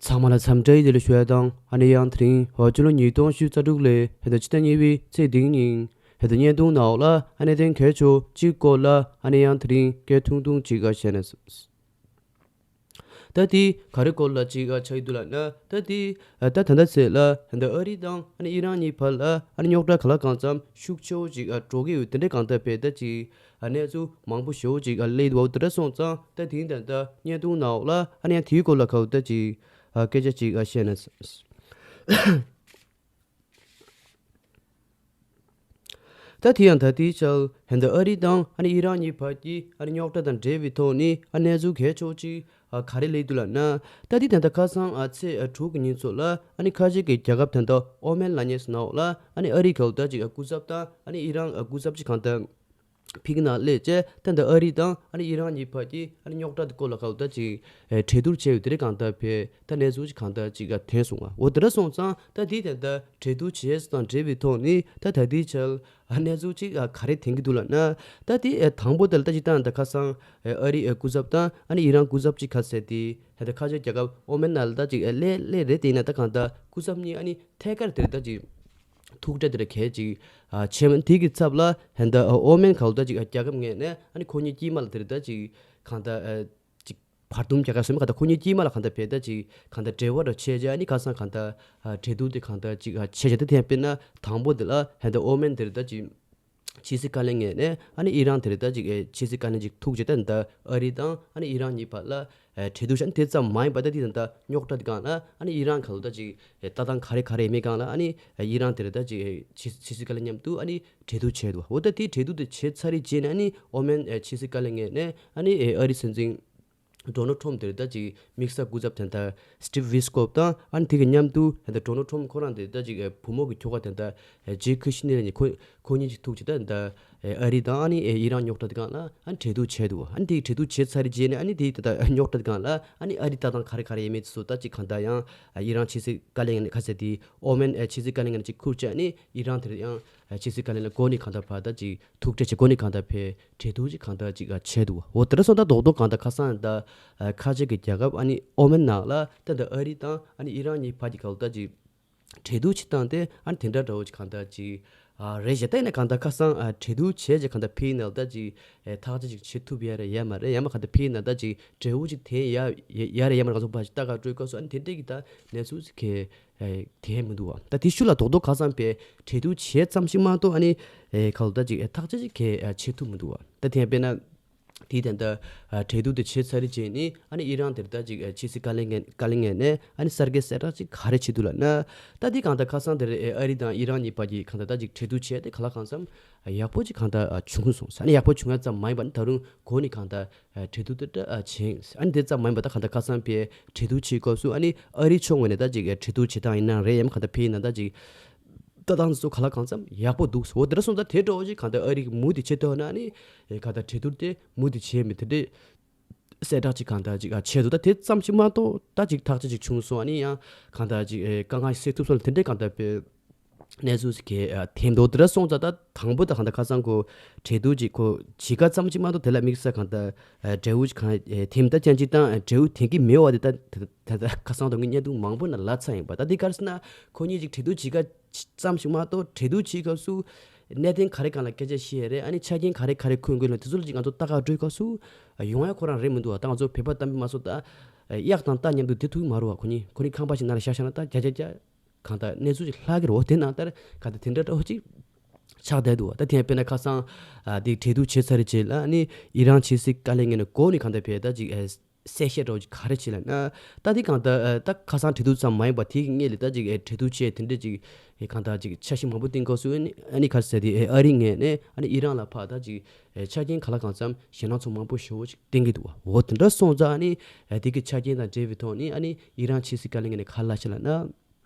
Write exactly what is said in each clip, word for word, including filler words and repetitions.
ཚང་མ་ལ་འཚམས་འདྲི་བདེ་ལེགས་ཞུ་ཡ་དང་། ཨ་ནི་ཡང་དེ་རིང་འོ་སྤྱི་ལོ་ཉིས་སྟོང་ཉི་ཤུ་རྩ་དྲུག་ལོའི་ཧེ་ད་ཕྱི་ཟླ་གཉིས་པའི་ཚེས་བདུན་ཉིན་ཧེ་ད་བརྙན་ཐུང་ནང་ལ་ཨ་ནི་གནད་དོན་གལ་ཆེ་གཅིག་སྐོར་ལ་ཨ་ནི་ཡང་དེ་རིང་སྐད་ཐུང་ཐུང་ཅིག་ཨ་བཤད་ན། ད་དེ་ག་རེ་སྐོར་ལ་ཅིག་ཨ་ཆགས་ཀྱི་འདུག་ལབ་ན། ད་དེ་ཨ་ད་ད་ལྟ་ཚེས་ལ་ཧེ་ད་ཨ་རི་དང་ཨ་ནི་ཨི་རན་གཉིས་བར་ལ་ཨ་ནི་རྙོག་དྲ་ག་ལ་གང་འཚམ་ཤུགས་ཆེ་བོ་ཅིག་ཨ་འགྲོ་གི་ཡོད། དེ་འདྲའི་གང་ལྟར་བས་ད་ཅིག་ཨ་གནས་ཚུལ་མང་པོ་ཞེ་བོ་ཅིག་ཨ་སླེབས་འདུག་བ། དེ་འདྲ་སོང་ཙང་ད་དེ་ད་ལྟ་བརྙན་ཐུང་ནང་ལ་ཨ་ནི་ཡང་དེའི་སྐོར་ལ་ག་བོ་ད་ཅིག་ཨ་སྐད་ཆ་ཅིག་ཨ་བཤད་ན། ད་དེ་ཡང་ད་ལྟའི་ཆར་ཧེ་ད་ཨ་རི་དང་ཨ་ནི་ཨི་རན་གཉིས་བར་གྱི་ཨ་ནི་རྙོག་དྲ་དང་འབྲེལ་བའི་ཐོག་ནས་ཨ་གནས་ཚུལ་གལ་ཆེ་བོ་ཅིག་ཨ་ག་རེ་སླེབས་འདུག་ལབ་ན། ད་དེ་ད་ལྟ་ཁ་སང་ཨ་ཚེས་ཨ་དྲུག་གི་ཉིན་ཚོ་ལ་ཨ་ནི་ཁ་ཆེ་གི་རྒྱལ་ཁབ་ད་ལྟ་ཨོ་མན་ལབ་མཁན་ནང་ལ་ཨ་ནི་ཨ་རི་ག་བོ་ད་ཅིག་ཨ་སྐུ་ཚབ་དང་ཨ་ནི་ཨི་རན་ཨ་སྐུ་ཚབ་ཅིག་གང་ལྟར་ཕི་གི་ནང་སླེབས་བྱས། ད་ལྟ་ཨ་རི་དང་ཨ་ནི་ཨི་རན་གཉིས་བར་གྱི་ཨ་ནི་རྙོག་དྲ་དེ་སྐོར་ལ་ག་བོ་ད་ཅིག་ཨེ་གྲོས་བསྡུར་བྱས་ཡོད། དེ་རིང་གང་ལྟར་བས་ད་གནས་ཚུལ་ཅིག་གང་ལྟར་ཅིག་ཨ་ཐོན་སོང་བ། འོ་དེ་འདྲ་སོང་ཙང་ད་དེ་ད་ལྟ་གྲོས་བསྡུར་བྱས་དང་འབྲེལ་བའི་ཐོག་ནས་ད་ད་ལྟའི་ཆར་ཨ་གནས་ཚུལ་ཅིག་ཨ་ག་རེ་ཐོན་གྱི་འདུག་ལབ་ན། ད་དེ་ཨེ་དང་པོ་དེ་ལ་ད་ཅིག་ད་ད་ཁ་སང་ཨེ་ཨ་རི་ཨེ་སྐུ་ཚབ་དང་ཨ་ནི་ཨི་རན་སྐུ་ཚབ་ཅིག་ག་ཟེར་དེ་ད་ད་ཁ་ཆེ་རྒྱལ་ཁབ་ཨོ་མན་ནང་ལ་ད་ཅིག་ཨེ་སླེབས་སླེབས་རེད། དེ་ཡིན་ན་ད་གང་ལྟར་སྐུ་ཚབ་གཉིས་ཨ་ནི་ཐད་ཀར་དེར་ད་ཅིག་ཐུག་འཕྲད་དེ་འདྲ་གལ་ཅིག་ཨ་བྱས་མ་དེ་གི་ཚབ་ལ་ཧེ་ད་ཨ་ཨོ་མན་ག་བོ་ད་ཅིག་ཨ་རྒྱལ་ཁབ་ངོས་ནས་ཨ་ནི་ཁོ་གཉིས་དཀྱིལ་མ་ལ་དེར་ད་ཅིག་གང་ལྟར་ཨ་ཅིག་བར་འདུམ་རྒྱག་ག་སོང་མ། གང་ལྟར་ཁོ་གཉིས་དཀྱིལ་མ་ལ་གང་ལྟར་བས་ད་ཅིག་གང་ལྟར་འབྲེལ་བ་འདྲ་བྱས་རྗེས་ཨ་ནི་ཁ་སང་གང་ལྟར་ཨ་གྲོས་བསྡུར་དེ་གང་ལྟར་ཅིག་ཨ་བྱས་རྗེས་ད་དེ་དཔེར་ན་དང་པོ་དེ་ལ་ཧེ་ད་ཨོ་མན་དེར་ད་ཅིག་ཕྱི་སྲིད་བཀའ་བློན་ངོས་ནས་ཨ་ནི་ཨི་རན་དེར་ད་ཅིག་ཨེ་ཕྱི་སྲིད་བཀའ་བློན་ཅིག་ཐུག་རྗེས་ད་ད་ཨ་རི་དང་ཨ་ནི་ཨི་རན་གཉིས་བར་ལ་ཨེ་གྲོས་བསྡུར་བྱས། ཨ་ནི་དེ་ཙམ་མ་ཡིན་པ་ད་དེ་ད་ད་རྙོག་དྲ་དེ་སྒང་ལ་ཨ་ནི་ཨི་རན་ག་བོ་ད་ཅིག་ཨེ་ལྟ་སྟངས་ག་རེ་ག་རེ་ཡིན་མིན་སྒང་ལ་ཨ་ནི་ཨེ་ཨི་རན་དེར་ད་ཅིག་ཨེ་ཕྱི་ཕྱི་སྲིད་བཀའ་བློན་མཉམ་དུ་ཨ་ནི་གྲོས་བསྡུར་བྱས་འདུག་འོ་ད་དེ་གྲོས་བསྡུར་དེ་བྱས་ཚར་རེད་བྱས་ནས་ཨ་ནི་ཨོ་མན་ཨེ་ཕྱི་སྲིད་བཀའ་བློན་ངོས་ནས་ཨ་ནི་ཨེ་ཨ་རི་སྲིད་འཛིན་ཌོ་ནལ་ཊམ་དེར་ད་ཅིག་དམིགས་བསལ་སྐུ་ཚབ་དེ་ད་སི་ཊིབ་ཝི་སི་ཀོབ་དང་ཨ་ནི་དེ་གི་མཉམ་དུ་ད་ཌོ་ནལ་ཊམ་ཁོ་རང་དེ་ད་ཅིག་ཨེ་བུ་མོ་གི་ཁྱོ་ག་དེ་ད་ཨེ་ཇེ་ཁུ་ཤི་ནེར་གཉིས་ཁོ་ཁོ་གཉིས་ཀྱིས་ཐུག་ཅིག་ད་ད་ཨེ་ཨ་རི་དང་ཨ་ནི་ཨེ་ཨི་རན་རྙོག་དྲ་དེ་སྒང་ལ་ཨ་ནི་གྲོས་བསྡུར་བྱས་འདུག་ཨ་ནི་དེ་གྲོས་བསྡུར་བྱས་ཚར་རྗེས་ནས་ཨ་ནི་དེ་ད་ད་རྙོག་དྲ་དེ་སྒང་ལ་ཨ་ནི་ཨ་རི་ལྟ་སྟངས་ག་རེ་ག་རེ་ཡིན་མིན་དེ་ཚོ་ད་ཅིག་གང་ལྟར་ཡང་ཨེ་ཨི་རན་ཕྱི་སྲིད་བཀའ་བློན་ཁ་ཟེར་དེ་ཨོ་མན་ཨེ་ཕྱི་སྲིད་བཀའ་བློན་ངོས་ནས་ཅིག་ཁུར་བྱས། ཨ་ནི་ཨི་རན་དེར་ཡང་ཨེ་ཕྱི་སྲིད་བཀའ་བློན་ལ་སྒོ་ནས་གང་ལྟར་ཕར་ད་ཅིག་ཐུག་འཕྲད་བྱས་སྒོ་ནས་གང་ལྟར་ཕར་གྲོས་བསྡུར་ཅིག་གང་ལྟར་ཅིག་ཨ་བྱས་འདུག་འོ་དེ་འདྲ་སོང་ད་རྡོག་རྡོག་གང་ལྟར་ཁ་སང་ད་ཨ་ཁ་ཆེ་གི་རྒྱལ་ཁབ་ཨ་ནི་ཨོ་མན་ནང་ལ་ད་ད་ཨ་རི་དང་ཨ་ནི་ཨི་རན་གཉིས་བར་གྱི་ག་བོ་ད་ཅིག་གྲོས་བསྡུར་བྱེད་སྟངས་དེ་ཨ་ནི་དེ་འདྲ་འདྲ་བོ་ཅིག་གང་ལྟར་ཅིག་ཨ་རེད་བྱས། ད་ཡིན་ན་གང་ལྟར་ཁ་སང་ཨ་གྲོས་བསྡུར་བྱས་རྗེས་གང་ལྟར་ཕར་ནང་ལ་ད་ཅིག་ཨེ་ཐག་གཅོད་ཅིག་བྱེད་ཐུབ་ཡ་རེད་ཡ་མ་རེད། ཡང་མ་གང་ལྟར་ཕར་ནང་ལ་ད་ཅིག་འབྲས་བུ་ཅིག་ཐོན་ཡ་ཡ་རེད་ཡ་མ་རེད། གང་ཚོ་ཕར་ཅིག་ལྟ་ག་འགྲོ་སྐབས་སུ་ཨ་ནི་དེ་འདྲས་ཀྱི་ད་གནས་ཚུལ་ཅིག་གི་ཨེ་དེ་མི་འདུག་བ། ད་དེ་ཤུལ་ལ་རྡོག་རྡོག་ཁ་སང་པའི་གྲོས་བསྡུར་བྱས་ཙམ་ཞིག་མ་གཏོགས་ཨ་ནི་ཨེ་ག་ལ་ད་ཅིག་ཨེ་ཐག་གཅོད་ཅིག་གས་ཨེ་བྱེད་ཐུབ་མི་འདུག་བ། ད་དེ་ཡང་དཔེར་ན་དེའི་དོན་དུ་ཨ་གྲོས་བསྡུར་དེ་བྱས་ཚར་རྗེས་ནི་ཨ་ནི་ཨི་རན་དེར་ད་ཅིག་ཨེ་ཕྱི་སྲིད་བཀའ་བློན་ངོས་བཀའ་བློན་ངོས་ནས་ཨ་ནི་གསར་འགོད་གསལ་བསྒྲགས་ཅིག་ག་རེ་བྱེད་འདུག་ལབ་ན། ད་དེ་གང་ལྟར་ཁ་སང་དེར་ཨེ་ཨ་རི་དང་ཨི་རན་གཉིས་བར་གྱི་གང་ལྟར་ད་ཅིག་གྲོས་བསྡུར་བྱས་ཏེ་གང་ལ་གང་འཚམ་ཡག་པོ་ཅིག་གང་ལྟར་ཨ་བྱུང་སོང་ཟེར། ཨ་ནི་ཡག་པོ་བྱུང་ཡ་ཙམ་མ་ཡིན་པ་ནི་ད་རུང་འགོ་ནས་གང་ལྟར་ཨ་གྲོས་བསྡུར་དེ་འདྲ་ཨ་བྱས། ཨ་ནི་དེ་ཙམ་མ་ཡིན་པ་ད་གང་ལྟར་ཁ་སང་པའི་གྲོས་བསྡུར་བྱེད་སྐབས་སུ་ཨ་ནི་ཨ་རི་ཕྱོགས་ངོས་ནས་ད་ཅིག་ཨ་གྲོས་བསྡུར་བྱེད་སྟངས་ཡིན་ན་རེད་ཡང་མིན་གང་ལྟར་ཕར་ཡིན་ན་ད་ཅིག་ལྟ་སྟངས་སོགས་གང་ལ་གང་འཚམ་ཡག་པོ་འདུག་ཟེར། འོ་དེ་འདྲ་སོང་ཙང་དེ་འདྲ་བོ་ཅིག་གང་ལྟར་ཨ་རིས་མུ་མཐུད་བྱེད་ཐུབ་ན་ཨ་ནི་ཨེ་གང་ལྟར་གྲོས་བསྡུར་དེ་མུ་མཐུད་བྱས་མི་དེ་འདྲས་གསལ་བསྒྲགས་ཅིག་གང་ལྟར་ཅིག་ཨ་བྱས་འདུག་ད་དེ་ཙམ་ཞིག་མ་གཏོགས་ད་ཅིག་ཐག་གཅོད་ཅིག་བྱུང་སོང་། ཨ་ནི་ཡང་གང་ལྟར་ཅིག་ཨེ་དཀའ་ངལ་སེལ་ཐུབ་སོང་ལ་དེ་འདྲས་གང་ལྟར་པའི་གནས་ཚུལ་ཞིག་གི་ཨ་ཐེམ་འདུག་དེ་འདྲ་སོང་ཙང་ད་དང་པོ་ད་གང་ལྟར་ཁ་སང་ཁོ་གྲོས་བསྡུར་ཅིག་ཁོ་བྱེད་ཀ་ཙམ་ཞིག་མ་གཏོགས་དེ་ལ་དམིགས་བསལ་གང་ལྟར་ཨ་འབྲས་བུ་ཅིག་གང་ཨེ་ཐེམ་ད་ཅན་ཅིག་དང་ཨ་འབྲས་བུ་ཐེམ་གྱི་མེད་པ་དེ་ད་ད་ད་ཁ་སང་དང་གི་བརྙན་ཐུང་མང་པོ་ན་ལབ་ཚར་ཡིན་པ། ད་དེ་ག་རེ་ཟེར་ན་ཁོ་གཉིས་ཅིག་གྲོས་བསྡུར་བྱེད་ཀ་ཙམ་ཞིག་མ་གཏོགས་གྲོས་བསྡུར་བྱེད་སྐབས་སུ་གནད་དོན་ག་རེ་སྒང་ལ་སྐད་ཆ་བཤད་རེད། ཨ་ནི་ཆ་རྐྱེན་ག་རེ་ག་རེ་འཁོད་དགོས་ལ་དེ་ཚོ་ལ་ཅིག་ང་ཚོ་ལྟ་ག་འགྲོ་སྐབས་སུ་ཡོང་ཡ་ཁོ་རང་རེད་མི་འདུག་བ། ད་ང་ཚོ་བོད་པ་གཏམ་དཔེ་མ་སོང་ད་གཡག་དང་རྟ་མཉམ་དུ་བསྡད་ཐུབ་ཀྱི་མ་རེད་བ། ཁོ་གཉིས་ཁོ་གཉིས་ཁང་པ་ཞིག་ནང་ལ་བཞག་བཞག་ན་ད་རྒྱ་རྒྱ་རྒྱ་གང་ལྟར་གནས་ཚུལ་ཅིག་ལྷག་གི་རེད། འོ་དེ་ནང་ལྟར་གང་ལྟར་དེ་འདྲ་འདྲ་བོ་ཅིག་ཆགས་བསྡད་འདུག་བ། ད་དེ་ཡང་དཔེར་ན་ཁ་སང་ཨ་དེ་གྲོས་བསྡུར་བྱས་ཚར་རྗེས་ལ་ཨ་ནི་ཨི་རན་ཕྱི་སྲིད་བཀའ་བློན་ངོས་ནས་འགོ་ནས་གང་ལྟར་བས་ད་ཅིག་ཨ་གསལ་བཤད་འདྲ་བོ་ཅིག་ག་རེ་བྱས་ལབ་ན། ད་དེ་གང་ལྟར་ཨ་ད་ཁ་སང་གྲོས་བསྡུར་ཙམ་མ་ཡིན་པ་དེ་གི་སྔོན་ལ་ད་ཅིག་ཨ་གྲོས་བསྡུར་བྱས་དེ་འདྲ་ཅིག་ཨ་གང་ལྟར་ཅིག་འཆར་གཞི་མང་པོ་བཏིང་སྐབས་སུ་ཨ་ནི་ཨ་ནི་ག་རེ་ཟེར་དེ་ཨ་ཨ་རི་ངོས་ནས་ཨ་ནི་ཨི་རན་ལ་ཕར་ད་ཅིག་ཨ་ཆ་རྐྱེན་གང་ལ་གང་འཚམ་ཞེད་སྣང་ཚོར་མང་པོ་ཞེ་བོ་ཅིག་བསྟན་གྱི་འདུག་བ། འོ་དེ་འདྲ་སོང་ཙང་ཨ་ནི་ཨ་དེ་གི་ཆ་རྐྱེན་དང་འབྲེལ་བའི་ཐོག་ནས་ཨ་ནི་ཨི་རན་ཕྱི་སྲིད་བཀའ་བློན་ངོས་ནས་ག་རེ་ལབ་ཤག་ལབ་ན།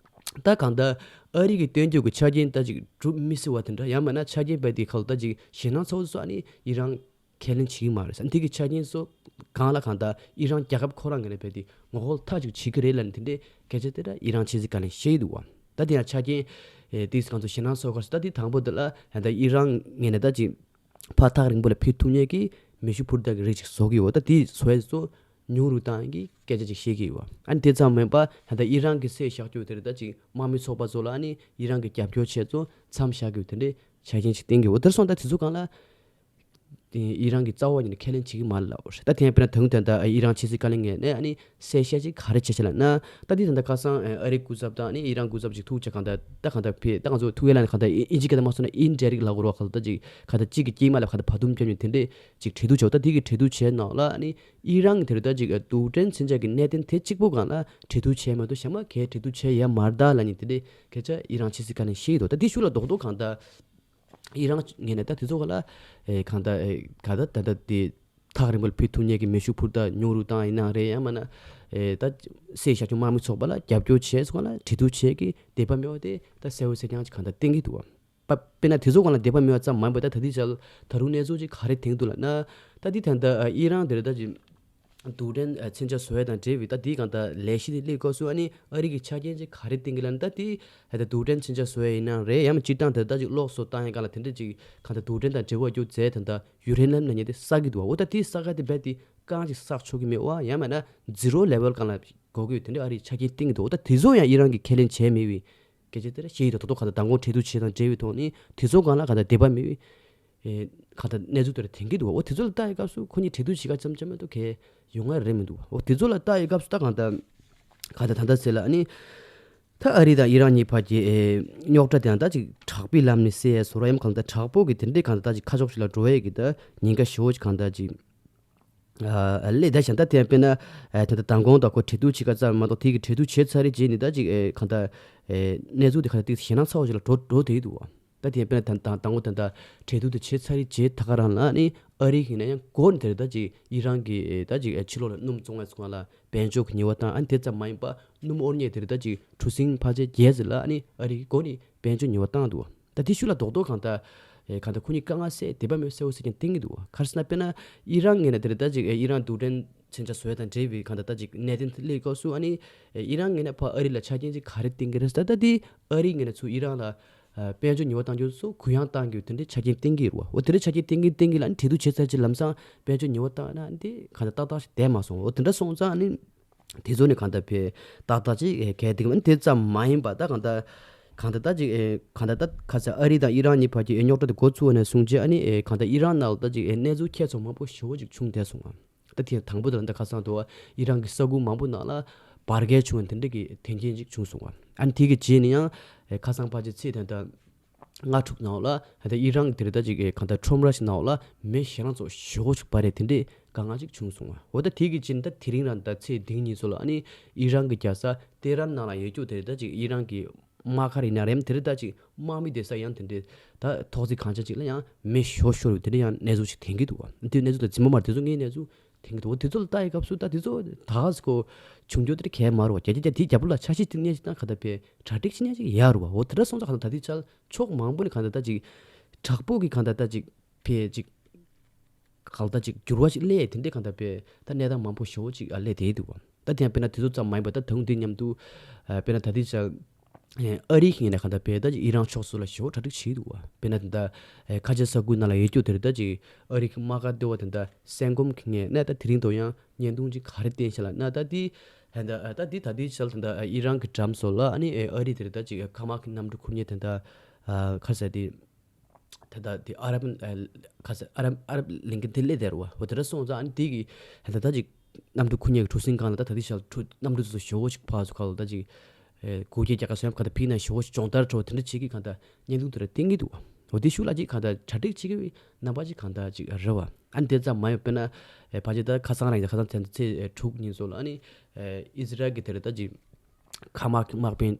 ད་གང་ལྟར་ཨ་རི་གི་སྟོན་རྒྱུ་གི་ཆ་རྐྱེན་ད་ཅིག་གྲུབ་མི་སྲིད་པ་དེ་འདྲ་ཡང་མིན་ན་ཆ་རྐྱེན་དཔེ་དེ་ཁ་ལ་ད་ཅིག་ཞེད་སྣང་ཚ་བོ་སོགས་ཨ་ནི་ཨི་རན་ཁས་ལེན་བྱེད་ཀྱི་མ་རེད་ཟེར། དེ་གི་ཆ་རྐྱེན་སོགས་གང་ལ་གང་ལྟར་ཨི་རན་རྒྱལ་ཁབ་ཁོ་རང་གི་ནས་དཔེ་དེ་ངོ་རྒོལ་མཐའ་གཅིག་བྱེད་ཀྱི་རེད་ལབ་ནས་དེ་འདྲའི་སྐད་ཆ་དེ་འདྲ་ཨི་རན་ཕྱི་སྲིད་བཀའ་བློན་བཤད་ཀྱི་འདུག་བ། ད་དེ་ཡང་ཆ་རྐྱེན་ཨེ་དེ་གང་ཚོ་ཞེད་སྣང་ཚ་བོ་ག་རེ་ཟེར། ད་དེ་དང་པོ་དེ་ལ་ད་ཨི་རན་ངོས་ནས་ད་ཅིག་ཕར་ཐག་རིང་པོ་ལ་ཕེབས་ཐུབ་མཁན་གྱི་མེ་ཤུགས་འཕུར་མདའ་གི་རིགས་ཅིག་བཟོ་གི་ཡོད། ད་དེ་བཟོ་ཡས་ཚོ་ ཉུང་རུ་བཏང་གི་སྐད་ཆ་ཅིག་བཤད་ཀྱི་ཡོད། ཨ་ནི་དེ་ཙམ་མིན་པ་ད་ལྟ་ཨི་རན་གྱི་སྲིད་བཞག་རྒྱུ་དེ་རེད། ད་ཅིག་དམག་མི་ཚོགས་པ་ཚོ་ལ་ཨ་ནི་ཨི་རན་གྱི་རྒྱབ་སྐྱོར་བྱས་ཚོ་མཚམས་བཞག་རྒྱུ་དེ་འདྲའི་ཆ་རྐྱེན་ཅིག་བསྟན་གྱི་ཡོད། དེར་སོང་ད་དེ་ཚོ་སྒང་ལ་ཨི་རན་གྱི་རྩ་བ་ཉིད་ནས་ཁས་ལེན་བྱེད་ཀྱི་མ་རེད་ལབ་པ་རེད། ད་དེ་ཡང་དཔེར་ན་ད་དུང་ད་ལྟ་ཨི་རན་ཕྱི་སྲིད་བཀའ་བློན་ངོས་ནས་ཨ་ནི་གསལ་བཤད་ཅིག་ག་རེ་བྱས་བྱས་ལབ་ན། ད་འདི་ད་ལྟ་ཁ་སང་ཨ་རིའི་སྐུ་ཚབ་དང་ཨ་ནི་ཨི་རན་སྐུ་ཚབ་ཅིག་ཐུག་བྱས་གང་ལྟར་ད་གང་ལྟར་ཕེ་ད་ང་ཚོ་ཐུག་ཡས་ལ་ནི་གང་ལྟར་ཨིན་ཨིན་ཇི་སྐད་དུ་མ་སོང་ན་ཨིན་ཌའི་རེག་ལབ་དགོས་རེད་བ། གང་ལྟར་ཅིག་གང་ལྟར་གཅིག་གི་དཀྱིལ་མ་ལ་གང་ལྟར་བར་འདུམ་བརྒྱབ་ནས་དེ་འདྲས་ཅིག་གྲོས་བསྡུར་བྱས། ད་དེ་གི་གྲོས་བསྡུར་བྱས་ནང་ལ་ཨ་ནི་ཨི་རན་གྱི་དེ་རེད། ད་ཅིག་རྡུལ་ཕྲན་མཚོན་ཆ་གི་གནད་དོན་དེ་གཅིག་པོ་སྒང་ལ་གྲོས་བསྡུར་བྱས་མ་གཏོགས་གཞན་པ་གའི་གྲོས་བསྡུར་བྱས་ཡོད་མ་རེད་ད་ལབ་ནས་དེ་འདྲས་སྐད་ཆ་ཨི་རན་ཕྱི་སྲིད་བཀའ་བློན་བཤད་ཀྱི་འདུག་ད་དེ་ཤུགས་ལ་རྡོག་རྡོག་གང་ལྟར་ཨི་རན་ངོས་ནས་ད་དེ་ཚོ་ག་ལ་ཨེ་གང་ལྟར་ཨེ་ག་ད་ད་ལྟ་དེ་ཐག་རིང་པོར་ཕུད་ཐུབ་མཁན་གྱི་མེ་ཤུགས་འཕུར་མདའ་ཉུང་རུ་བཏང་ཡིན་ནའང་རེད། ཡང་མིན་ན་ཨེ་ད་སྲིད་བཞག་རྒྱུ་དམག་མི་ཚོགས་པ་ལ་རྒྱབ་སྐྱོར་བྱས་སོང་ལ་གྲོས་བསྡུར་བྱས་ཀྱི་འདོད་པ་མེད་པ་དེ་ད་གསལ་བོ་གསལ་རྐྱང་ཅིག་གང་ལྟར་བསྟན་གྱི་འདུག་བ། པ་དཔེར་ན་དེ་ཚོ་སྒང་ལ་འདོད་པ་མེད་པ་ཙམ་མ་ཡིན་པར་ད་ད་ལྟའི་ཆར་ད་རུང་གནས་ཚུལ་ཅིག་ག་རེ་ཐོན་གྱི་འདུག་ལབ་ན། ད་འདི་ད་ལྟ་ཨི་རན་དེ་རེད། ད་ཅིག་རྡུལ་ཕྲན་མཚོན་ཆ་བཟོ་ཡས་དང་འབྲེལ་བའི་ད་འདི་གང་ལྟར་ལས་གཞི་དེ་སླེབས་སྐབས་སུ་ཨ་ནི་ཨ་རི་གི་ཆ་རྐྱེན་ཅིག་ག་རེ་བསྟན་གྱི་ལབ་ན། ད་འདི་ད་ལྟ་རྡུལ་ཕྲན་མཚོན་ཆ་བཟོ་ཡས་ཡིན་ནའང་རེད། ཡང་མིན་སྤྱིར་བཏང་ད་ལྟ་ཅིག་གློག་བཟོ་བཏང་ཡས་སྒང་ལ་དེ་འདྲ་ཅིག་གང་ལྟར་རྡུལ་ཕྲན་དང་འབྲེལ་བ་རྒྱུ་རྫས་ད་ལྟ་ཡུ་རེ་ནམ་ལབ་མཁན་དེ་བསགས་ཀྱི་འདུག་བ། འོ་ད་དེ་བསགས་ཀ་དེ་རྦད་དེ་རྐང་ཅིག་བསགས་ཆོག་གི་མེད་བ། ཡང་མིན་ན་ཛི་རོ་ལེ་ཝལ་སྒང་ལ་འགོག་གི་ཡོད། དེ་འདྲ་ཨ་རིས་ཆ་རྐྱེན་བསྟན་གྱི་འདུག་ད་དེ་ཚོ་ཡང་ཨི་རན་གྱིས་ཁས་ལེན་བྱས་མེད་པའི་སྐད་ཆ་དེ་ར་བཤད་ཡི་འདུག་ད་དུང་གང་ལྟར་མདང་དགོང་གྲོས་བསྡུར་བྱས་དང་འབྲེལ་བའི་ཐོག་ནས་དེ་ཚོ་སྒང་ལ་གང་ལྟར་འདོད་པ་མེད་པའི་ཨེ་གང་ལྟར་གནས་ཚུལ་དེ་ར་ཐོན་གྱི་འདུག་འོ་དེ་ཚོ་ལ་ལྟ་ཡི་སྐབས་སུ་ཁོ་གཉིས་གྲོས་བསྡུར་བྱེད་ཀ་ཙམ་ཙམ་མ་གཏོགས་གལ་ཡོང་ང་རེད་མི་འདུག་འོ་དེ་ཚོ་ལ་ལྟ་ཡི་སྐབས་སུ་ད་གང་ལྟར་གང་ལྟར་ད་ལྟ་ཟེར་ལ་ཨ་ནི་ད་ཨ་རི་དང་ཨི་རན་གཉིས་བར་གྱི་ཨེ་རྙོག་དྲ་དེ་ཡང་ད་ཅིག་དྲག་པོའི་ལམ་ནས་སེལ་ཡས་བཟོ་འདྲ་ཡང་གང་ལྟར་དྲག་པོ་གི་དེ་འདྲའི་གང་ལྟར་ད་ཅིག་ཁ་ཕྱོགས་ཤིག་ལ་འགྲོ་ཡས་ཀྱི་ད་ཉེན་ཁ་ཞེ་པོ་ཅིག་གང་ལྟར་ཅིག་ཨ་ལས་ད་གཞན་དག་དེ་ཡང་དཔེར་ན་ཨ་ད་ལྟ་མདང་དགོང་དང་ཁོ་གྲོས་བསྡུར་བྱེད་ཀ་ཙམ་མ་གཏོགས་དེ་གི་གྲོས་བསྡུར་བྱས་ཚར་རེད་བྱས་ནས་ད་ཅིག་ཨེ་གང་ལྟར་ཨེ་གནས་ཚུལ་དེ་ག་ད་ཏིག་ཞེད་སྣང་ཚ་བོ་ཞིག་ལ་འགྲོ་འགྲོ་བསྡད་འདུག་བ། ད་དེ་ཡང་དཔེར་ན་ད་ད་མདང་དགོང་ད་ལྟ་གྲོས་བསྡུར་དེ་བྱས་ཚར་རེད་བྱས་ད་ག་རང་ལ་ཨ་ནི་ཨ་རི་ཡིན་ན་ཡང་འགོ་ནས་དེ་རེད། ད་ཅིག་ཨི་རན་གྱི་ཨེ་ད་ཅིག་ཨེ་ཕྱི་ལོགས་ལ་སྣུམ་བཙོང་བའི་ཚོང་ཁང་ལ་དཔལ་འབྱོར་གྱི་ཉེས་པ་བཏང་། ཨ་ནི་དེ་ཙམ་མ་ཡིན་པ་སྣུམ་དབོར་མཁན་དེ་རེད། ད་ཅིག་གྲུ་གཟིངས་ཕལ་ཆེར་བརྒྱད་ཙམ་ལ་ཨ་ནི་ཨ་རི་གི་སྒོ་ནས་དཔལ་འབྱོར་ཉེས་པ་བཏང་འདུག་ད་དེ་ཤུགས་ལ་རྡོག་རྡོག་གང་ལྟར་ཨེ་གང་ལྟར་ཁོ་གཉིས་དཀའ་ངལ་སེལ་འདོད་པ་མེད་པ་གསལ་པོ་གསལ་རྐྱང་བསྟན་གྱི་འདུག་ག་རེ་ཟེར་ན་དཔེར་ན་ཨི་རན་ངོས་ནས་དེ་རེད། ད་ཅིག་ཨེ་ཨི་རན་རྡུལ་ཕྲན་མཚོན་ཆ་བཟོ་ཡས་དང་འབྲེལ་བའི་གང་ལྟར་ད་ཅིག་གནད་དོན་དེ་སླེབས་སྐབས་སུ་ཨ་ནི་ཨེ་ཨི་རན་ངོས་ནས་ཕར་ཨ་རི་ལ་ཆ་རྐྱེན་ཅིག་ག་རེ་བསྟན་གྱི་རེད་ཟེར། ད་ད་དེ་ཨ་རི་ངོས་ནས་ཚུར་ཨི་རན་ལ་ཨ་དཔལ་འབྱོར་ཉེས་པ་བཏང་རྒྱུ་སོགས་གུ་ཡངས་བཏང་རྒྱུ་དེ་འདྲའི་ཆ་རྐྱེན་བསྟན་གྱི་རེད་བ། འོ་དེ་འདྲའི་ཆ་རྐྱེན་བསྟན་གྱི་བསྟན་གྱི་ལ་ཨ་ནི་གྲོས་བསྡུར་བྱས་ཚར་རྗེས་ལམ་སང་དཔལ་འབྱོར་ཉེས་པ་བཏང་ན་འདི་གང་ལྟར་ཏག་ཏག་ཞིག་བསྡད་མ་སོང་། འོ་དེ་འདྲ་སོང་ཙང་ཨ་ནི། དེ་ཚོ་ནི་གང་ལྟར་བས་ཏག་ཏག་ཅིག་ཨེ་གལ་ཏེ་གམ་དེ་ཙམ་མ་ཡིན་པ་ད་གང་ལྟར་གང་ལྟར་ད་ཅིག་ཨེ་གང་ལྟར་ད་ཁ་ས་ཨ་རི་དང་ཨི་རན་གཉིས་བར་གྱི་ཨེ་རྙོག་དྲ་དེ་འགོ་ཚུགས་པ་ནས་བཟུང་རྗེས་ཨ་ནི་ཨེ་གང་ལྟར་ཨི་རན་ནང་ལ་ད་ཅིག་ཨེ་གནས་ཚུལ་ཁྱད་མཚར་མང་པོ་ཞེ་པོ་ཅིག་བྱུང་བསྡད་སོང་བ། ད་དེ་དང་པོ་དེ་ལ་ད་ཁ་སང་དུ་ཨི་རན་གྱི་ས་ཁུལ་མང་པོ་ནང་ལ་འབར་གས་བྱུང་བ་དེ་འདྲ་གི་དོན་རྐྱེན་ཅིག་བྱུང་སོང་བ། ཨ་ནི་དེ་གི་རྗེས་ནས་ཡང་ཨེ་ཁ་སང་ཕལ་ཆེར་ཚེས་དང་ད། ལྔ་དྲུག་ནང་ལ་ད་ཨི་རན་དེར་ད་ཅིག་གང་ལྟར་ཁྲོམ་ར་ཞིག་ནང་ལ་མི་ཞེ་སྣང་ཚོ་ཞེ་པོ་ཅིག་འབར་རེད། དེ་འདྲའི་དཀའ་ངལ་ཅིག་བྱུང་སོང་བ། འོ་ད་དེ་གི་རྗེས་ད་དེ་རིང་རང་ད་ཚེས་དེ་ཉིན་ཚོ་ལ་ཨ་ནི་ཨི་རན་གྱི་རྒྱལ་ས་ཏེ་རན་ནང་ལ་ཡོད་རྒྱུ་དེར་ད་ཅིག་ཨི་རན་གྱི་དམག་སྒར་ཡིན་ན་རེད། དེར་ད་ཅིག་དམག་མི་བསྡད་ས་ཡང་དེ་འདྲའི་ད་ཐོག་བརྩེགས་གང་ཆ་ཅིག་ལ་ཡང་མི་ཞེ་པོ་ཤོར་བའི་དེ་འདྲའི་ཡང་གནས་ཚུལ་ཅིག་ཐོན་གྱི་འདུག་བ། དེ་གནས་ཚུལ་ད་རྫུན་མ་མ་རེད། དེ་ཚོ་ངའི་གནས་ཚུལ། དེང་གི་འདུག་དེ་ཚོ་ལ་ལྟ་ཡི་སྐབས་སུ་ད་དེ་ཚོ་ད་ག་ཟེ་ཁོ་བྱུང་རྒྱུ་དེ་གལ་མ་རུང་བ། རྒྱ་ཆེ་རྒྱ་དེའི་རྒྱབ་ལ་ཆ་ཤས་དེ་ནས་ཅིག་ད་ག་ད་པའི་གྲ་སྒྲིག་ཅིག་ནས་ཅིག་ཡར་རུ་བ། འོ་དེ་འདྲ་སོང་ཙང་ག་ད་ད་དེ་ཆ་ཕྱོགས་མང་པོ་ནས་ག་ད་ད་ཅིག་དྲག་པོ་གི་ག་ད་ད་ཅིག་ཕེ་ཅིག་ག་ད་ཅིག་འགྱུར་བ་ཅིག་སླེབས་དེ་འདྲའི་ག་ད་པའི་ད་གནས་སྟངས་མང་པོ་ཞེ་པོ་ཅིག་ཨ་སླེབས་དེ་འདུག་བ། ད་དེ་ཡང་དཔེར་ན་དེ་ཚོ་ཙམ་མ་ཡིན་པ་ད་དུང་དེ་མཉམ་དུ་ཨ་དཔེར་ན་ད་དེ་ཆ་ཨ་རིའི་ངོས་ནས་གང་ལྟར་བས་ད་ཅིག་ཨི་རན་ཕྱོགས་སུ་ལ་ཞེ་པོ་གྲ་སྒྲིག་བྱེད་འདུག་བ། དཔེར་ན་ད་ལྟ་ཨེ་ཁ་ཆེ་ས་ཁུལ་ནང་ལ་ཡོད་རྒྱུ་དེར་ད་ཅིག་ཨ་རིའི་དམག་སྒར་ལྟེ་བ་དེ་འདྲ་སེང་གོམ་གྱི་ངོས་ནས་ད་དེ་རིང་དུ་ཡང་བརྙན་ཐུང་ཅིག་ག་རེ་བསྟན་ཤག་ལབ་ན། ད་དེ་ད་ད་དེ་ད་དེ་ཆ་ལ་ད་ལྟ་ཨི་རན་གྱི་འགྲམ་སོགས་ལ་ཨ་ནི་ཨེ་ཨ་རི་དེར་ད་ཅིག་མཁའ་དམག་གི་གནམ་གྲུ་ཁུར་མཁན་དེ་འདྲ་ཨ་ཁ་ས་དེ་ད་ལྟ་དེ་ཨ་རབ་ཨ་ཁ་ས་ཨ་རབ་ཨ་རབ་ལིང་ཀན་དེ་སླེབས་བསྡད་རེད་བ། འོ་དེ་འདྲ་སོང་ཙང་ཨ་ནི་དེ་གི་ད་ད་ཅིག་གནམ་གྲུ་ཁུར་མཁན་གྱི་གྲུ་གཟིངས་སྒང་ལ་ད་ད་དེ་ཤར་གྲུ་གནམ་གྲུ་ཚོ་ཞེ་པོ་ཞིག་ཕར་ཚུར་ཁ་ལ་ད་ཅིག་ཨེ་འགུལ་སྐྱོད་རྒྱག་ག་སོང་ཡ་ག་ད་ཕིག་ན་ཞེ་པོ་ཞིག་སྦྱོང་བརྡར་འཕྲོ་དེ་འདྲ་བྱེད་ཀྱི་གང་ལྟར་བརྙན་ཐུང་དེ་འདྲ་བསྟན་གྱི་འདུག་འོ་དེ་ཤུགས་ལ་ཅིག་གང་ལྟར་གྲ་སྒྲིག་བྱེད་ཀྱི་རྣམ་པ་ཅིག་གང་ལྟར་ཅིག་རེད་བ། ཨ་ནི་དེ་ཙམ་མ་ཡིན་པ་དཔེར་ན་ཨེ་ཕལ་ཆེར་ད་ཁ་སང་རང་ཡིན་ད་ཁ་སང་ཚེས་ཚེས་ཨེ་དྲུག་ཉིན་ཚོ་ལ་ཨ་ནི་ཨེ་ཨི་ཟི་རལ་གྱི་དེ་འདྲ་ད་ཅིག་མཁའ་དམག་དམག་དཔོན་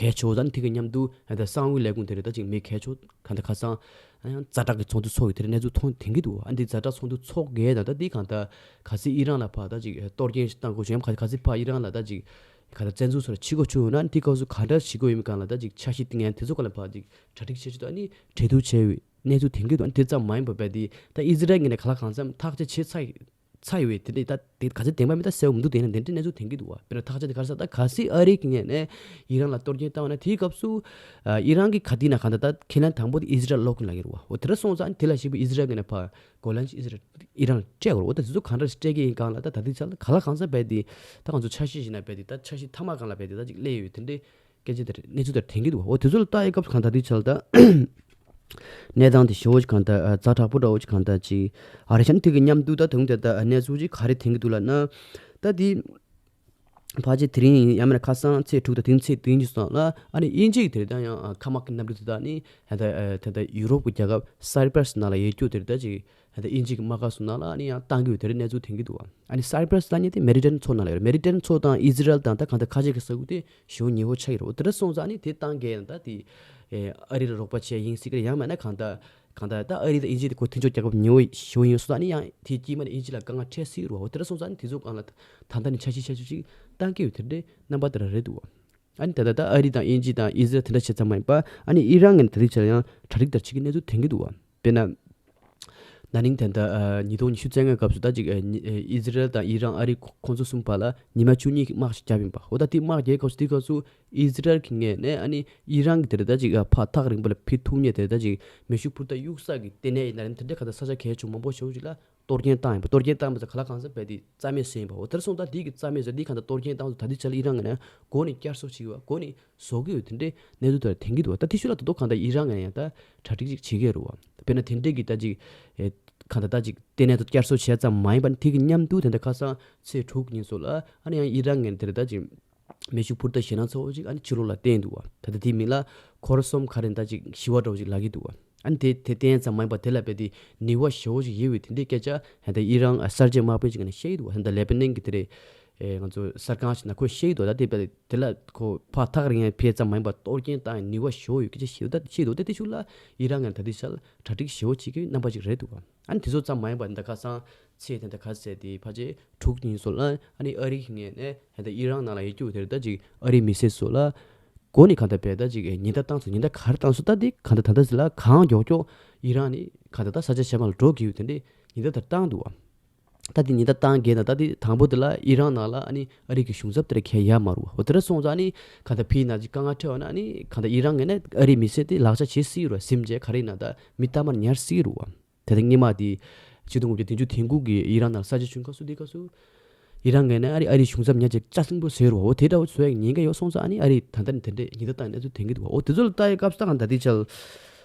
གལ་ཆེ་བོ་དང་དེ་གི་མཉམ་དུ་ཨ་ད་གསང་བའི་ལས་ཁུངས་དེ་རེད། ད་ཅིག་མི་གལ་ཆེ་བོ་གང་ལྟར་ཁ་སང་ཨ་ཡང་ཛ་དྲག་གི་ཚོགས་འདུ་ཚོགས་ཡོད་དེ་རེད། གནས་ཚུལ་མཐོང་དེང་གི་འདུག་ཨ་འདི་ཛ་དྲག་ཚོགས་འདུ་ཚོགས་གས་དང་ད་འདི་གང་ལྟར་ག་ཚོད་ཨི་རན་ལ་ཕར་ད་ཅིག་གཏོར་སྐྱོན་ཞིག་བཏང་དགོས་བྱུང་ཡང་ག་ཚོད་ཕར་ཨི་རན་ལ་ད་ཅིག་གང་ལྟར་བཙན་འཛུལ་སོགས་ལ་ཕྱི་དགོས་བྱུང་ཡོད་ན་འདི་སྐབས་སུ་ག་འདྲ་ཞིག་དགོས་ཡིན་མིན་གང་ལ་ད་ཅིག་འཆར་གཞི་བཏིང་ཡང་དེ་ཚོ་ག་ལ་ཕར་ཅིག་གྲ་སྒྲིག་བྱེད་ཆེད་དུ་ཨ་ནི་གྲོས་བསྡུར་བྱས་ཡོད། གནས་ཚུལ་དེང་གི་འདུག་ཨ་ནི་དེ་ཙམ་མ་ཡིན་པ་བས་དེ་ད་ཨི་ཟི་རལ་ངོས་ནས་ག་ལ་གང་འཚམ་ཐག་གཅོད་བྱས་ཚར་ཡོད། ཚ་ཡོད་པའི་དེ་འདྲའི་ད་དེ་ག་ཚོད་བདེན་པ་མིན་ད་གསལ་པོ་མི་འདུག་དེ་ཡིན་ན་དེ་འདྲའི་གནས་ཚུལ་ཐོན་གྱི་འདུག་བ། དཔེར་ན་ཐག་ཆོད་དེ་ག་རེ་ཟེར་ད་གལ་སྲིད་ཨ་རི་གི་ངོས་ནས་ཨི་རན་ལ་གཏོར་སྐྱོན་བཏང་བ་ན་དེའི་སྐབས་སུ་ཨ་ཨི་རན་གྱི་ག་དུས་ན་གང་ལྟར་ད་ཁས་ལེན་དང་པོ་དེ་ཨི་ཟི་རལ་སློག་གི་ལབ་ཀྱི་རེད་བ། འོ་དེ་འདྲ་སོང་ཙང་ཨ་ནི་དེ་ལ་གཞིགས་པའི་ཨི་ཟི་རལ་གྱི་ནས་ཕར་གོ་ལན་ཅིག་ཨི་ཟི་རལ་ཨི་རན་ལ་སྤྲད་དགོས་རེད། འོ་ད་དེ་ཚོ་གང་འདྲ་སྤྲད་ཀྱི་ཡིན་གང་ལ་ད་ད་ལྟའི་ཆར་ལ་ག་ལ་གང་འཚམ་བས་དེ་ད་གང་ཚོ་འཆར་གཞི་བཞིན་ན་བས་དེ་ད་འཆར་གཞི་མཐའ་མ་གང་ལ་བས་དེ་ད་ཅིག་སླེབས་ཡོད་དེ་འདྲའི་སྐད་ཆ་དེ་གནས་ཚུལ་དེ་ཐོན་གྱི་འདུག་འོ་དེ་ཚོ་ལ་ལྟ་ཡི་སྐབས་སུ་གང་ད་ལྟའི་ཆར་ལ་ད། གནས་སྟངས་དེ་ཞེ་པོ་ཅིག་གང་ལྟར་ཨ་ཛ་དྲག་པོ་འདྲ་བོ་ཅིག་གང་ལྟར་ཅིག་ཨ་རེ་ཤན་དེ་གི་མཉམ་དུ་ད་དུང་དེ་ལྟར་ཨ་གནས་ཚུལ་ཅིག་ག་རེ་ཐོན་གྱི་འདུག་ལབ་ན། ད་དེ་ཕལ་ཆེར་དེ་རིང་ཡིན་ཡང་མིན་ན་ཁ་སང་ཚེས་དྲུག་དང་དེ་རིང་ཚེས་བདུན་གྱི་སོང་ལ་ཨ་ནི་དབྱིན་ཇི་གི་དེ་ལྟར་ཡང་ཨ་མཁའ་དམག་གི་གནམ་གྲུ་དེ་དག་ནི་ད་ལྟ་ཨ་ད་ལྟ་ཡུ་རོབ་ཀྱི་རྒྱལ་ཁབ་སའི་པྲ་སི་ནང་ལ་ཡོད་རྒྱུ་དེ་ལྟར་ཅིག་ད་ལྟ་དབྱིན་ཇི་གི་དམག་སྒར་སོང་ནང་ལ་ཨ་ནི་ཡང་བཏང་གི་ཡོད་དེ་རིང་གནས་ཚུལ་ཐོན་གྱི་འདུག་བ། ཨ་ནི་སའི་པྲ་སི་ལབ་མཁན་དེ་མེ་ཌི་ཊེ་རེ་ནི་མཚོ་ནང་ལ་ཡོད་རེད། མེ་ཌི་ཊེ་རེ་ནི་མཚོ་དང་ཨི་ཟི་རལ་དང་ད་གང་ལྟར་ཁ་ཤས་ཀྱི་ས་ཁུལ་དེ་ཞེ་པོ་ཉེ་བོ་ཆགས་ཀྱི་རེད། འོ་དེ་འདྲ་སོང་ཙང་ཨ་ནི་དེ་བཏང་གི་ཡང་ད་དེ་ཨེ་ཨ་རི་ལ་རོགས་པ་བྱས་ཡིན་སྲིད་ཀྱི་རེད། ཡང་མིན་ན་གང་ལྟར་གང་ལྟར་ད་ཨ་རི་དང་དབྱིན་ཇི་དེ་ཁོ་མཐུན་ཕྱོགས་རྒྱལ་ཁབ་ཉེ་བོ་ཞེ་པོ་ཡིན་སོང་ཙང་ཨ་ནི་ཡང་དེའི་དཀྱིལ་མ་ནས་དབྱིན་ཇི་ལ་དཀའ་ངལ་འཕྲད་སྲིད་ཀྱི་རེད་བ། འོ་དེ་འདྲ་སོང་ཙང་ཨ་ནི་དེ་ཚོ་སྒང་ལ་ད་ལྟ་ནས་འཆར་གཞི་འཆར་གཞི་ཅིག་བཏང་གི་ཡོད་དེ་འདྲའི་རྣམ་པ་དེ་འདྲ་རེད་འདུག་བ། ཨ་ནི་ད་ལྟ་ད་ཨ་རི་དང་དབྱིན་ཇི་དང་ཨི་ཟི་རལ་དེ་འདྲ་བྱས་ཙམ་མ་ཡིན་པ་ཨ་ནི་ཨི་རན་ངོས་ནས་ད་ལྟའི་ཆར་ཡང་གྲ་སྒྲིག་དེ་བྱེད་ཀྱི་གནས་ཚུལ་ཐོན་གྱི་འདུག་བ། དཔེར་ན། ན་ནིང་ད་ལྟ་ཨ་ཉིས་སྟོང་ཉི་ཤུ་རྩ་ལྔའི་སྐབས་སུ་ད་ཅིག་ཨ་ཉི་ཨ་ཨི་ཟི་རལ་དང་ཨི་རན་ཨ་རི་ཁོ་ཁོང་ཚོ་གསུམ་བར་ལ་ཉི་མ་བཅུ་གཉིས་ཀྱི་དམག་ཞིག་བརྒྱབ་ཡིན་པ། འོ་ད་དེ་དམག་བརྒྱབ་སྐབས་སུ་དེའི་སྐབས་སུ་ཨི་ཟི་རལ་གྱི་ངོས་ནས་ཨ་ནི་ཨི་རན་གྱི་དེ་རེད་ད་ཅིག་ཨ་ཕར་ཐག་རིང་པོ་ལ་ཕེབས་ཐུབ་མཁན་དེ་རེད་ད་ཅིག་མེ་ཤུགས་འཕུར་མདའ་གཡུག་ས་གི་ལྟེ་གནས་ཡིན་ན་རེད། དེ་འདྲའི་ག་ད་ས་ཆ་གལ་ཆེ་མང་པོ་ཞེ་པོ་ཅིག་ལ་གཏོར་སྐྱོན་བཏང་ཡིན་པ། གཏོར་སྐྱོན་བཏང་བ་ཟེར་ག་ལ་གང་ཟེར་བས་དེ་རྩ་མེད་བཟོས་ཡིན་པ། འོ་དེར་སོང་ད་དེ་གི་རྩ་མེད་བཟོས་དེ་གང་ད་གཏོར་སྐྱོན་བཏང་ད་དེ་ཆ་ལ་ཨི་རན་ངོས་ནས་འགོ་ནས་བསྐྱར་གསོ་བྱེད་པ་འགོ་ནས་བཟོ་གི་ཡོད་དེ་འདྲའི་གནས་ཚུལ་དེ་ཐོན་གྱི་འདུག་ད་དེ་ཤུལ་ལ་ད་དུང་གང་ལྟར་ཨི་རན་ངོས་ནས་ཡང་ད་གྲ་སྒྲིག་ཅིག་བྱེད་ཀྱི་ཡོད་རེད་བ། དཔེར་ན་དེ་འདྲའི་གི་ད་ཅིག་ཨེ་གང་ལྟར་ད་ཅིག་ལྟེ་གནས་དེ་བསྐྱར་གསོ་བྱས་ཙམ་མ་ཡིན་པར་དེ་གི་མཉམ་དུ་དེ་འདྲ་ཁ་སང་ཚེས་དྲུག་ཉིན་སོགས་ལ་ཨ་ནི་ཡང་ཨི་རན་ངོས་ནས་དེ་འདྲ་ད་ཅིག་མེ་ཤུགས་འཕུར་མདའ་ཞེད་སྣང་ཚ་བོ་ཅིག་ཨ་ནི་ཕྱི་ལོགས་ལ་བསྟན་འདུག་བ། ད་ལྟ་དེའི་མིང་ལ་ཁོར་སོམ་ག་རེ་ད་ཅིག་ཞི་བ་འདྲ་བོ་ཅིག་ལབ་ཀྱི་འདུག་བ། ཨ་ནི་དེ་དེ་བསྟན་ཙམ་མ་ཡིན་པར་དེ་ལ་རྦད་དེ་ནུས་པ་ཞེ་བོ་ཅིག་ཡོད་པའི་དེ་འདྲའི་སྐད་ཆ་ད་ལྟ་ཨི་རན་གསར་བརྗེ་དམག་དཔོན་ཅིག་ནས་བཤད་ཀྱི་འདུག་བ། ད་ལྟ་ལེ་པ་ནན་གྱི་དེ་རེད། ཨེ་ང་ཚོ་གསར་ཁང་ཞིག་ན་ཁོས་བཤད་ཀྱི་འདུག་ད་དེ་རྦད་དེ་ལ་ཁོ་ཕར་ཐག་རིང་ཡང་ཕེབས་ཙམ་མ་ཡིན་པར་གཏོར་སྐྱོན་བཏང་ཡང་ནུས་པ་ཞེ་བོ་ཡོད་སྐད་ཆ་བཤད་འདུག་ད་བཤད་འདུག་ད་དེ་ཤུལ་ལ་ཨི་རན་ངོས་ནས་ད་ལྟའི་ཆར་གྲ་སྒྲིག་ཞེ་བོ་བྱེད་ཀྱི་རྣམ་པ་ཅིག་རེད་འདུག་བ། ཨ་ནི་དེ་ཚོ་ཙམ་མ་ཡིན་པར་འདི་ཁ་སང་ཚེས་དེ་འདི་ག་ཟེར་དེ་ཕལ་ཆེར་དྲུག་ཉིན་སོགས་ལ་ཨ་ནི་ཨ་རི་གི་ངོས་ནས་ད་ལྟ་ཨི་རན་ནང་ལ་ཡོད་རྒྱུ་དེར་ད་ཅིག་ཨ་རིའི་མི་སེར་སོགས་ལ་སྒོ་ནས་གང་ལྟར་བས་ད་ཅིག་ཉེན་བརྡ་བཏང་སོང་། ཉེན་བརྡ་ག་རེ་བཏང་སོང་ད་དེ་གང་ལྟར་ད་ལྟ་ཟེར་ལ་གང་མགྱོགས་མགྱོགས་ཨི་རན་ནི་གང་ལྟར་ད་ས་ཆ་གཞན་པ་ལ་འགྲོ་དགོས་ཡོད་དེ་འདྲའི་ཉེན་བརྡ་དེ་བཏང་འདུག་བ། ད་དེ་ཉེན་བརྡ་བཏང་གས་ན་ད་དེ་དང་པོ་དེ་ལ་ཨི་རན་ནང་ལ་ཨ་ནི་ཨ་རི་གི་གཞུང་ཚབ་དེ་ར་གས་ཡ་མ་རུ་བ། འོ་དེ་ར་སོང་ཙང་ཨ་ནི་གང་ལྟར་ཕི་ན་ཅིག་དཀའ་ངལ་འཕྲད་བ་ན་ཨ་ནི་གང་ལྟར་ཨི་རན་ངོས་ནས་ཨ་རིའི་མི་སེར་དེ་ལག་ཆ་བྱེད་སྲིད་རུ་བ། སིམ་བྱས་ག་རེ་ཡིན་ན་ད་མི་གཏའ་མར་ཉར་སྲིད་རུ་བ། དེ་ལྟར་སྔོན་མ་དེ་ཆིག་སྟོང་དགུ་བརྒྱ་བདུན་ཅུ་དོན་དགུ་གི་ཨི་རན་ནང་ས་ཆ་བྱུང་སྐབས་སུ་དེ་སྐབས་སུ་ཨི་རན་ངོས་ནས་ཨ་རི་ཨ་རིའི་གཞུང་ཚབ་ཉར་ཅིག་ལྕགས་སྲིན་པོ་བཟོས་རུ་བ། འོ་དེ་འདྲ་བོ་བཟོ་ཡག་ཉེན་ཁ་ཡོད་སོང་ཙང་ཨ་ནི་ཨ་རི་ད་ལྟ་ནས་དེ་འདྲས་ཉེན་བརྡ་བཏང་གནས་ཚུལ་ཐོན་གྱི་འདུག་བ། འོ་དེ་ཚོ་ལ་ལྟ་ཡི་སྐབས་སུ་ད་གང་ད་དེ་ཆ་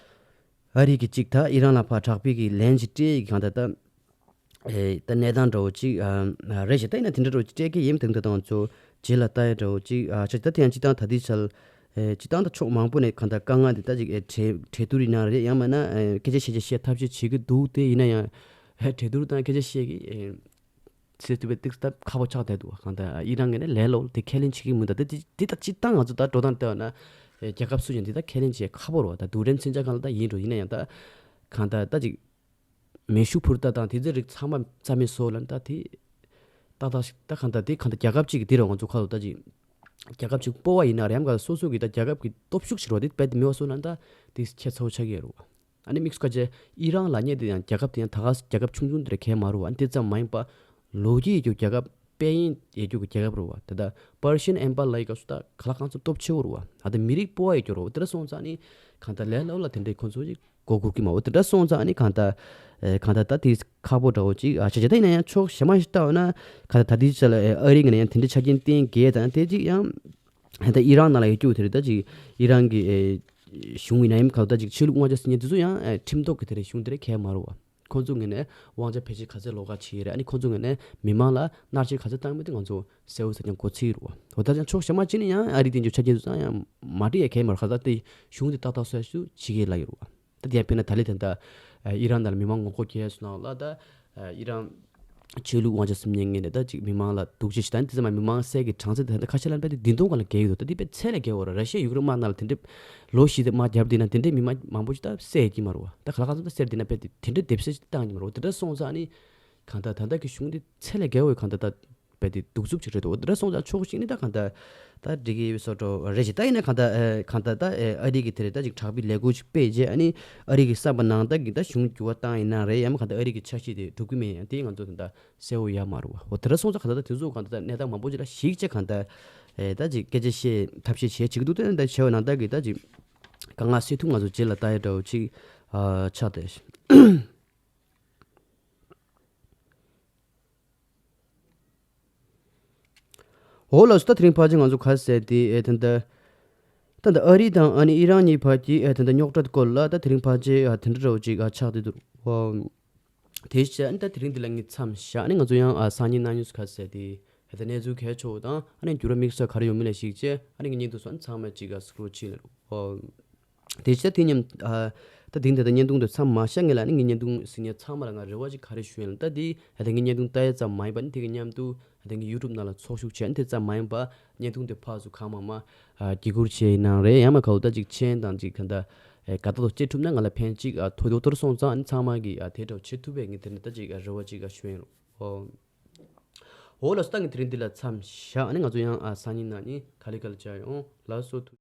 ཨ་རི་གི་གཅིག་ད་ཨི་རན་ལ་ཕར་དྲག་པོའི་གི་ལན་ཅིག་སྤྲད་ཡི་གང་ད་ད་ཨེ་ད་གནས་སྟངས་འདྲ་བོ་ཅིག་ཨ་རེད་ཞེ་ད་ཡིན་ན་དེ་འདྲ་འདྲ་བོ་ཅིག་སྤྲད་ཀྱི་ཡིན། དེ་འདྲ་དང་ཚོ་རྗེས་ལ་ལྟ་ཡི་འདྲ་བོ་ཅིག་ཨ་ཆ་ད་དེ་ཡང་སྤྱི་བཏང་ད་དེ་ཆ་ཨེ་སྤྱི་བཏང་ད་ཕྱོགས་མང་པོ་ནས་གང་ད་དཀའ་ངལ་འདི་ད་ཅིག་ཨེ་གྲོས་གྲོས་བསྡུར་ཡིན་ན་རེད། ཡང་མིན་ན་ཨེ་སྐད་ཆ་བཤད་ཆ་བཤད་ཐབས་ཤེས་བྱེད་ཀྱི་འདུག་དེ་ཡིན་ན་ཡང་ཨེ་གྲོས་བསྡུར་དང་སྐད་ཆ་བཤད་ཀྱི་ཨེ་ཟེར་ཐུབ་པའི་ཏིག་སྟབས་ཁག་པོ་ཆགས་བསྡད་འདུག་གང་ལྟར་ཨི་རན་ངོས་ནས་ལན་སློག་དེ་ཁས་ལེན་བྱེད་ཀྱི་མི་འདུག་དེ་དེ་ད་སྤྱིར་བཏང་ང་ཚོ་ད་འགྲོ་སྟངས་བལྟས་པ་ན་ཨེ་རྒྱལ་ཁབ་སུ་ཡིན་དེ་ད་ཁས་ལེན་བྱེད་ཁག་པོ་རེད་བ། ད་རྡུལ་ཕྲན་མཚོན་ཆ་གང་ལ་ད་ཡིན་འགྲོ། ཡིན་ན་ཡང་ད་གང་ལྟར་ད་ཅིག་མེ་ཤུགས་འཕུར་མདའ་དང་དེ་ཚོའི་རིགས་ཚང་མ་རྩ་མེད་བཟོ་ལབ་ན་ད་དེ་ཏག་ཏག་ཞིག་ད་གང་ལྟར་དེ་གང་ལྟར་རྒྱལ་ཁབ་ཅིག་གི་དེ་རེད་བ། ང་ཚོ་ཁ་ལོ་ད་ཅིག་རྒྱལ་ཁབ་ཅིག་སྤོ་བ་ཡིན་ན་རེད། ཡང་ག་སོ་སོ་གི་ད་རྒྱལ་ཁབ་ཀྱི་སྟོབས་ཤུགས་ཤིག་རེད་བ། དེ་རྦད་དེ་མེད་པ་བཟོ་ན་ད་དེ་ཁྱད་མཚར་པོ་ཆགས་ཀྱི་རེད་བ། ཨ་ནི་དམིགས་སུ་བཀར་བྱས་ཨི་རན་ལབ་མཁན་དེ་ཡང་རྒྱལ་ཁབ་དེ་ཡང་ད་ག་རྒྱལ་ཁབ་ཆུང་ཆུང་དེ་འདྲ་གས་མ་རེད་བ། ཨ་ནི་དེ་ཙམ་མ་ཡིན་པ་ལོ་རྒྱུས་ཡོད་རྒྱུ་རྒྱལ་ཁབ་དཔལ་ཡོན་ཡོད་རྒྱུ་གི་རྒྱལ་ཁབ་རེད་བ། ད་ལྟ་Persian Empire ལབ་ཡི་སྐབས་སུ་ད་ག་ལ་གང་ཚོ་སྟོབས་ཆེ་བོ་རེད་བ། ད་ལྟ་མི་རིགས་སྤོ་བ་ཡོད་རྒྱུ་རེད་བ། དེ་འདྲ་སོང་ཙང་ནི་གང་ལྟར་ལས་སླ་པོ་ལ་དེ་འདྲའི་ཁོ་ཚོ་ཅིག་མགོ་སྒུར་གི་མ་འོ་དེ་འདྲ་སོང་ཙང་ནི་གང་ལྟར་ཨེ་གང་ལྟར་ད་དེ་ཁག་པོ་འདྲ་བོ་ཅིག་ཨ་ཆ་ཆ་ད་ཡིན་ན་ཡང་ཕྱོགས་གཞན་མ་ཞིག་ལྟ་བ་ན་གང་ལྟར་ད་དེ་ཆ་ལ་ཨེ་ཨ་རི་ངོས་ནས་ཡང་དེ་འདྲའི་ཆ་རྐྱེན་བསྟན་གལ་དང་དེ་ཅིག་ཡང་ད་ཨི་རན་ནང་ལ་ཡོད་རྒྱུ་དེ་རེད། ད་ཅིག་ཨི་རན་གྱི་ཨེ་གཞུང་ཡིན་ན་ཡང་གང་ལྟར་ད་ཅིག་ཆོས་ལུགས་དབང་ཆ་ཟེར་མཁན་དེ་ཚོ་ཡང་ཨེ་ཁྲིམས་ཐོག་གི་དེ་རེད། གཞུང་དེ་རེད་གལ་མ་རེད་བ། ཁོང་ཚོ་ངོས་ནས་དབང་ཆ་བེད་སྤྱོད་ག་ཚད་ལོགས་ཀ་བྱེད་ཀྱི་རེད། ཨ་ནི་ཁོང་ཚོ་ངོས་ནས་མི་མང་ལ་མནར་གཅོད་ག་ཚད་བཏང་མིན་དེ་ང་ཚོ་གསལ་པོ་གསལ་རྐྱང་གོ་ཚོད་རེད་བ། འོ་ད་ཅང་ཕྱོགས་གཞན་མ་ཅིག་ནས་ཡང་ཨ་རི་དེ་འཇོག་ཆ་རྐྱེན་ཚོ་ཙང་ཡང་མ་འགྲིག་ཡ་གལ་མ་རེད། ཁ་ད་དེ་གཞུང་དེ་ཏག་ཏག་སོ་ཡ་ཞུ་བྱེད་ཀྱི་ལ་ཡོད་རེད་བ། ད་དེ་ཡང་དཔེར་ན་ད་ལི་དེ་འདྲ་ཨ་ཨི་རན་ནང་ལ་མི་མང་ངོ་རྒོལ་བྱས་སོང་ན་ལ་ད་ཨ་ཨི་རན་ཆོས་ལུགས་དབང་ཆ་ཟེར་མཁན་ངོས་ནས་ད་ཅིག་མི་མང་ལ་སྡུག་སྦྱོང་ཞིག་དང་དེ་ཚང་མ་མི་མང་བསད་ཀྱི་གྲངས་ཚད་དེ་ད་ཁ་ཤས་ལ་དཔེ་དེ་བདུན་སྟོང་སྒང་ལ་བརྒལ་ཡོད་འདུག་ད་དེ་དཔེ་ཚད་ལས་བརྒལ་བ་རེད། ར་ཤི་ཡ་ཡུཀ་རེན་དམག་ནང་ལ་དེ་འདྲའི་ལོ་བཞི་དེ་དམག་བརྒྱབ་དེ་ན་དེ་འདྲའི་མི་མང་མང་པོ་ཞིག་ད་བསད་ཀྱི་མ་རེད་བ། ད་ག་ལ་གང་འཚམ་ད་བསད་དེ་ན་དཔེ་དེ་དེ་འདྲའི་སྡེབ་བསད་ཅིག་བཏང་གི་མ་རེད་བ། དེ་འདྲ་སོང་ཙང་ནི་གང་ལྟར་ད་ལྟ་གི་གཞུང་དེ་ཚད་ལས་བརྒལ་བའི་གང་ལྟར་ད། དེ་གདུག་རྩུབ་ཅིག་རེད་འདུག་འོ་དེ་འདྲ་སོང་ཙང་ཕྱོགས་གཅིག་ནས་ད་གང་ལྟར་ད་འགྲིག་གི་བཟོ་འདྲ་རེད་ཅེས། ད་ཡིན་ན་གང་ལྟར་ཨེ་གང་ལྟར་ད་ཨེ་ཨ་རི་གི་དེ་རེད། ད་ཅིག་དྲག་པོའི་ལས་འགུལ་ཅིག་སྤེལ་རྗེས། ཨ་ནི་ཨ་རི་གི་བསམ་པ་ནང་ལྟར་གྱི་ད་གཞུང་འགྱུར་བ་བཏང་ཡིན་ན་རེད། ཡང་མིན་གང་ལྟར་ཨ་རི་གི་འཆར་གཞི་དེ་འགྲུབ་ཀྱི་མེད་ཡང་དེ་ང་ཚོ་ད་ལྟ་གསལ་བོ་ཡོད་མ་རེད་བ། འོ་དེ་འདྲ་སོང་ཙང་གང་ལྟར་ད་དེ་ཚོ་གང་ལྟར་ད་གནས་སྟངས་མང་པོ་ཅིག་ལ་གཞིགས་བྱས་གང་ལྟར་ཨེ་ད་ཅིག་སྐད་ཆ་བཤད་ཐབས་ཤེས་བྱེད་ཀྱི་འདུག་དེ་ནི་ད་བྱས་པ་ནང་ལྟར་གྱི་ད་ཅིག་དཀའ་ངལ་སེལ་ཐུབ་ང་ཚོ་རྗེས་ལ་ལྟ་ཡ་འདྲ་བོ་ཅིག་ཨ་ཆགས་བསྡད། འོ་ལགས་སོ། ད་དེ་རིང་ཕལ་ཆེར་ང་ཚོ་ག་རེ་ཟེར་དེ་ཨེ་ད་ལྟ་ད་ལྟ་ཨ་རི་དང་ཨ་ནི་ཨི་རན་གཉིས་བར་གྱི་ཨེ་ད་ལྟ་རྙོག་དྲ་སྐོར་ལ་ད་དེ་རིང་ཕལ་ཆེར་ཨ་དེ་འདྲ་འདྲ་བོ་ཅིག་ཨ་ཆགས་བསྡད་འདུག་འོ་དེ་བྱས་ཨ་ནི་ད་དེ་རིང་འདི་ལ་ངས་མཚམས་བཞག་ཨ་ནི་ང་ཚོ་ཡང་ཨ་སང་ཉིན་གནངས་ཉིན་སུ་ག་རེ་ཟེར་དེ་ཨེ་ད་གནས་ཚུལ་གལ་ཆེ་བོ་དང་ཨ་ནི་འགྱུར་བ་དམིགས་བསལ་ག་རེ་ཡོང་མིན་ལ་གཞིགས་བྱས་ཨ་ནི་ངའི་བརྙན་ཐུང་སོགས་ཨ་ནི་ཚང་མས་ཅིག་ཨ་སི་ཀྲོལ་བྱེད་ལ་འོ། དེ་ཕྱིར་དེ་མཉམ་ཨ་ད་དེང་དེ་ད་བརྙན་ཐུང་དེ་མཚམས་མ་བཞག་སྔོན་ལ་ནི་ངའི་བརྙན་ཐུང་གཟིགས་མཁན་ཚང་མ་ལ་ང་རེ་བ་ཅིག་ག་རེ་ཞུ་ཡིན་ལ། ད་དེ་ཨ་ད་ངའི་བརྙན་ཐུང་ལྟ་ཡ་ཙམ་མ་ཡིན་པ་ནི་དེ་གི་མཉམ་དུ་ཨ་ད་ངའི་ཡུ་ཊུབ་ནང་ལ་ཚོགས་ཞུགས་བྱས་ནི་དེ་ཙམ་མ་ཡིན་པ་བརྙན་ཐུང་དེ་ཕར་ཚུར་གང་མང་མང་ཨ་བརྒྱུད་བསྐུར་བྱས་ཡིན་ནའང་རེད། ཡང་མ་གའོ་ད་ཅིག་མཆན་དང་ཅིག་ག་འདྲ་ཨེ་དགའ་རྟགས་དང་བཅས་ཐུབ་ན་ང་ལ་ཕན་ཅིག་ཨ་ཐོགས་འདུག་དོར་སོང་ཙང་ནི་ཚང་མ་གིས་ཨ་དེ་འདྲ་བྱེད་ཐུབ་པའི་ངས་དེ་ནི་ད་ཅིག་ཨ་རེ་བ་ཅིག་ཨ་ཞུ་ཡིན་རོགས། འོ་ལགས་སོ། ད་ངས་དེ་རིང་འདི་ལ་མཚམས་བཞག་ཨ་ནི་ང་ཚོ་ཡང་ཨ་སང་ཉིན་གནངས་ཉིན་ག་ལེ་ག་ལེ་བྱ་ཡོང་ལགས་སོ།